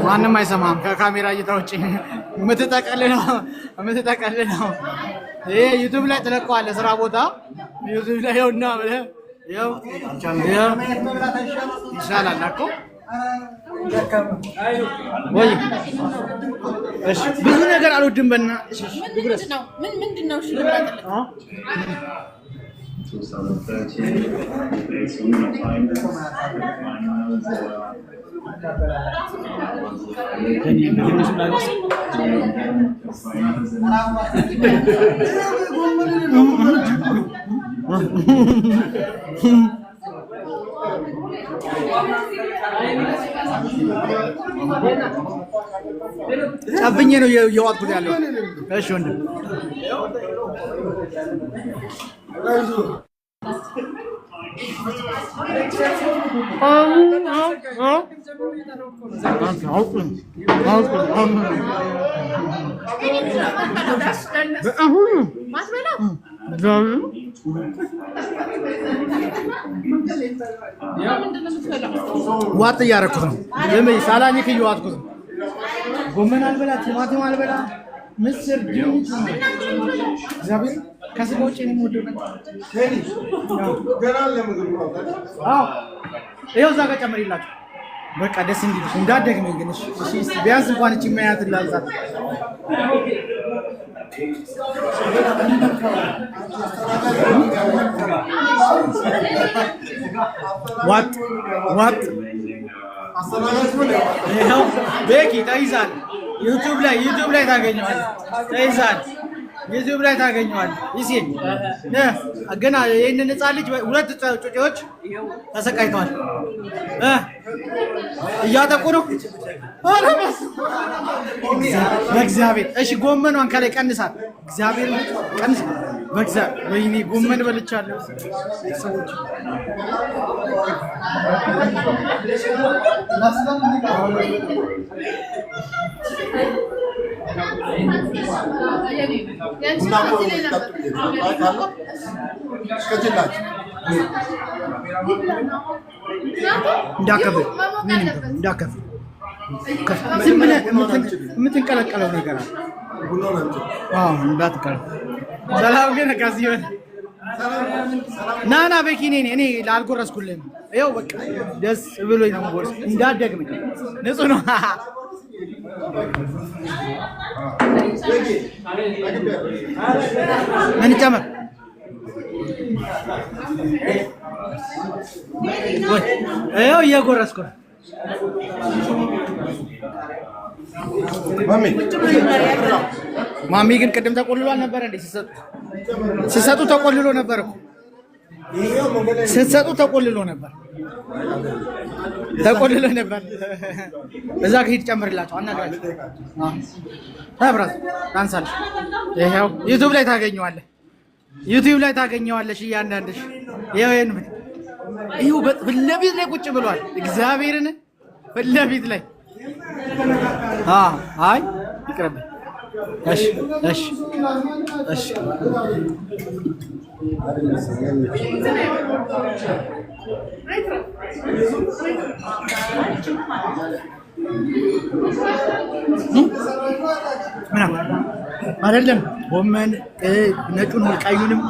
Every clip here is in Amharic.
ማንም አይሰማም ከካሜራ እይታ ውጭ። የምትጠቀልለው የምትጠቀልለው ይሄ YouTube ላይ ትለቀዋለህ። ስራ ቦታ YouTube ላይ ይኸውና ብለህ ይኸው ይኸው ይሻላል እኮ ወይ? እሺ፣ ብዙ ነገር አልወድም። በእናትሽ ምን ምንድን ነው? እሺ። 2013, based on the finals, finals was finals and ጨብኜ ነው እየዋጥኩት ያለው። እሺ ወንድም። ዋጥ እያደረኩት ነው። ሳላኝክ እየዋጥኩት ነው። ጎመን አልበላ፣ ቲማቲም አልበላ፣ ምስር፣ ድንች፣ እግዚአብሔር ከስጋ ውጭ ነው የምወደው ነገር። አዎ ይኸው እዛ ጋር ጨምሪላቸው። በቃ ደስ እንዲልሽ እንዳትደግመኝ ግን። እሺ እሺ፣ ቢያንስ እንኳን እቺ መያት ላንሳት። ዋጥ ዋጥ። ይኸው ቤኪ ተይዛል። YouTube ላይ ታገኘዋለህ። ተይዛል። YouTube ላይ ታገኘዋለህ። ይሲ ገና ይህንን ህፃን ልጅ ሁለት ጩጬዎች ተሰቃይተዋል። እያጠቁ ነው። ኧረ በእግዚአብሔር። እሺ ጎመኗን ከላይ ቀንሳት። እግዚአብሔር ቀንስ። በእግዚአብሔር ወይኔ ጎመን በልቻለሁ። ሰዎች እንዳከፍል እንዳከፍል ዝም ብለህ የምትንቀለቀለው ነገር አለ። አዎ እንዳትቀር። ሰላም ግን ከዚህ ና ና ቤኪ፣ እኔ እኔ ላልጎረስኩልህም። ይኸው በቃ ደስ ብሎኝ ነው የምጎርስ። እንዳትደግመኝ፣ ንጹህ ነው። ምን ጨመር? ይኸው እየጎረስኩ ነው። ማሚ ግን ቅድም ተቆልሎ አልነበረ እንዴ? ሲሰጡ ተቆልሎ ነበር እኮ፣ ስትሰጡ ተቆልሎ ነበር፣ ተቆልሎ ነበር። እዛ ሂድ ጨምርላቸው፣ አናግራቸው። Brother ታንሳለህ። ይኸው YouTube ላይ ታገኘዋለህ፣ YouTube ላይ ታገኘዋለሽ። እያንዳንድሽ ይኸው ይሄን ይኸው ፊት ለፊት ላይ ቁጭ ብሏል። እግዚአብሔርን ፊት ለፊት ላይ። አይ ይቅርብኝ። እሺ። ምናምን አይደለም፣ ጎመን ነጩን ቀዩንም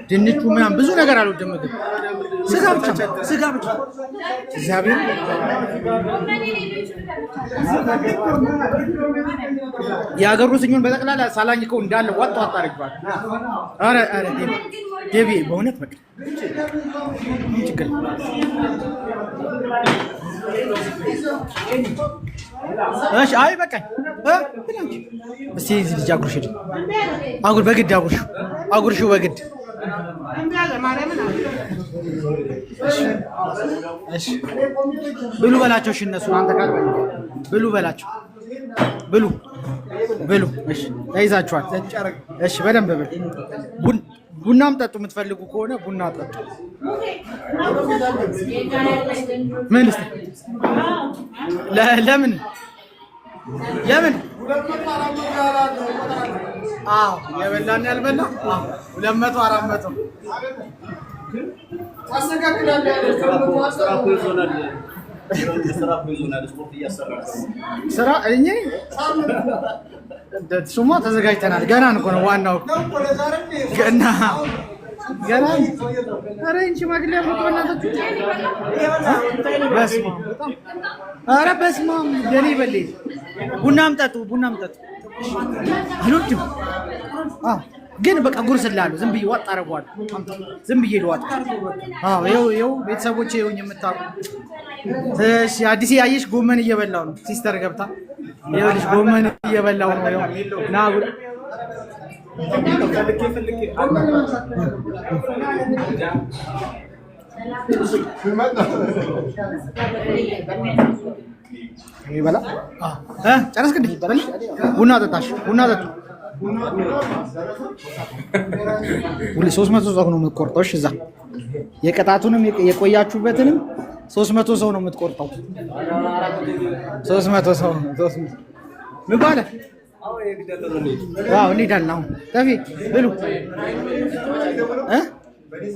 ድንቹ ምናምን ብዙ ነገር አልወድም። ምግብ ስጋ ብቻ፣ ስጋ ብቻ። እግዚአብሔር የአገሩ ስኙን በጠቅላላ ሳላኝከው እንዳለ ዋጥ ዋጥ አድርጌዋለሁ። ኧረ ኧረ ዴቪ በእውነት በቃ ምን ችግር? እሺ አይ በቃኝ። እስቲ እዚህ ልጅ አጉርሽ፣ አጉር በግድ አጉርሽው፣ አጉርሽው በግድ። እሺ ብሉ በላቸው። እሺ እነሱ አንተ ካልበላ ብሉ በላቸው። ብሉ ብሉ። እሺ ተይዛችኋል። እሺ በደንብ ብሉ። ቡናም ጠጡ፣ የምትፈልጉ ከሆነ ቡና ጠጡ። ምን ለምን የምን? አዎ፣ የበላና ያልበላ። አዎ፣ 200 400። ስራ እኮ ይዞናል። ስራ እኮ ይዞናል። ስፖርት እያሰራ ነው። ስራ እኔ እሱማ ተዘጋጅተናል። ገና እኮ ነው ዋናው፣ ገና ገና። ኧረ ይህን ሽማግሌ አብሮ በእናታችሁ። በስመ አብ! ኧረ በስመ አብ! የኔ በሌ ቡናም ጠጡ፣ ቡናም ጠጡ። አልወድም። አዎ፣ ግን በቃ ጉርስ እላለሁ። ዝም ብዬ ዋጥ አደርገዋለሁ። ዝም ብዬ ልዋጥ። አዎ፣ ይኸው ይኸው ቤተሰቦቼ ይኸውኝ የምታውቁ። እሺ አዲስ ያየሽ ጎመን እየበላው ነው። Sister ገብታ ይኸውልሽ ጎመን እየበላው ነው። ይኸው ና ጉ ይበላ ጨረስክ እንዴ? ቡና ጠጣሽ? ቡና ጠጡ። 300 ሰው ነው የምትቆርጠው። እሺ እዛ የቅጣቱንም የቆያችሁበትንም 300 ሰው ነው የምትቆርጠው። 300 ሰው ነው። ምን ባለ? አዎ እንሄዳለን። አሁን ተፊ ብሉ እ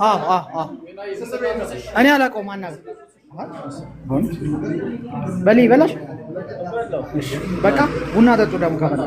አዎ አዎ አዎ እኔ አላውቀውም። አናውቅም። በል ይበላሽ። በቃ ቡና ጠጡ ደግሞ ከበላ።